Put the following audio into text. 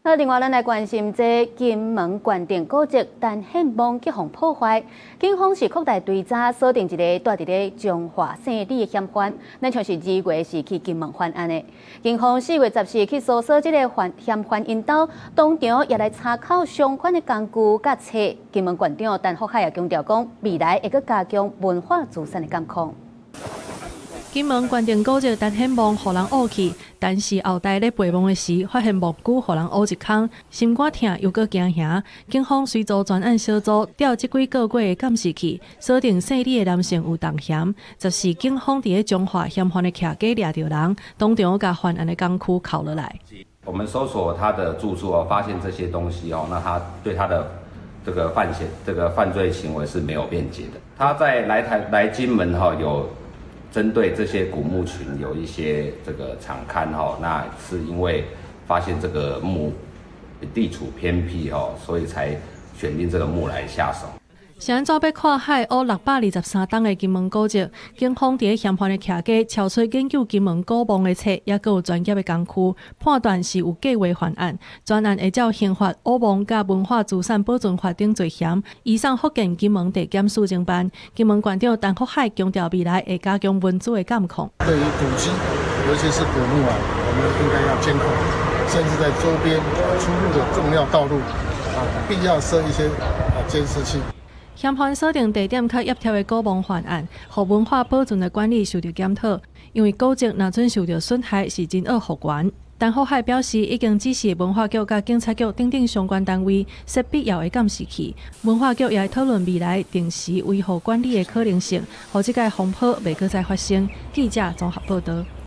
那另外，咱來關心這金門縣定古蹟陳憲墓去予破壞，警方是擴大追查，鎖定一个蹛佇咧彰化姓李的嫌犯，咱像是2月時去金門犯案的。警方4月14去搜索這个嫌犯𪜶兜，當場也來查扣相關的工具佮冊。金門縣長陳福海也強調講，未來會閣加強文化資產的監控。金門縣定古蹟陳憲墓予人挖去，但是後代咧陪墓的時，發現墓具予人挖一空，心肝疼又閣驚嚇。警方隨組專案小組調這幾個月的監視器，鎖定姓李的男性有動嫌。14警方佇咧彰化嫌犯的徛家掠著人，當場共犯案的工具扣落來。我們搜索他的住處哦，發現這些東西哦，那他對他的這個犯嫌這個犯罪行為是沒有辯解的。他在來台來金門哈有針對這些古墓群有一些這個場勘哈，那是因為發現這個墓地處偏僻哦，所以才選定這個墓來下手。是按怎欲跨海挖623噸的金門古蹟？警方佇咧嫌犯的徛家抄出研究金門古墓的冊，也閣有專業的工具，判斷是有計劃犯案。專案會照刑法、挖墓佮文化資產保存法等罪嫌，移送福建金門地檢署偵辦。金門縣長陳福海強調，未來會加強文資的監控。對於古蹟，尤其是古墓啊，我們應該要監控，甚至在周邊出入的重要道路啊，必要設一些啊監視器。嫌犯鎖定地點較挹注的古墓犯案，予文化保存的管理受著檢討，因為古蹟若準受著損害，是真惡復原。陳福海表示，已經指示文化局佮警察局等等相關單位設必要的監視器。文化局也會討論未來定時維護管理的可能性，予這個風波袂閣再發生。記者綜合報導。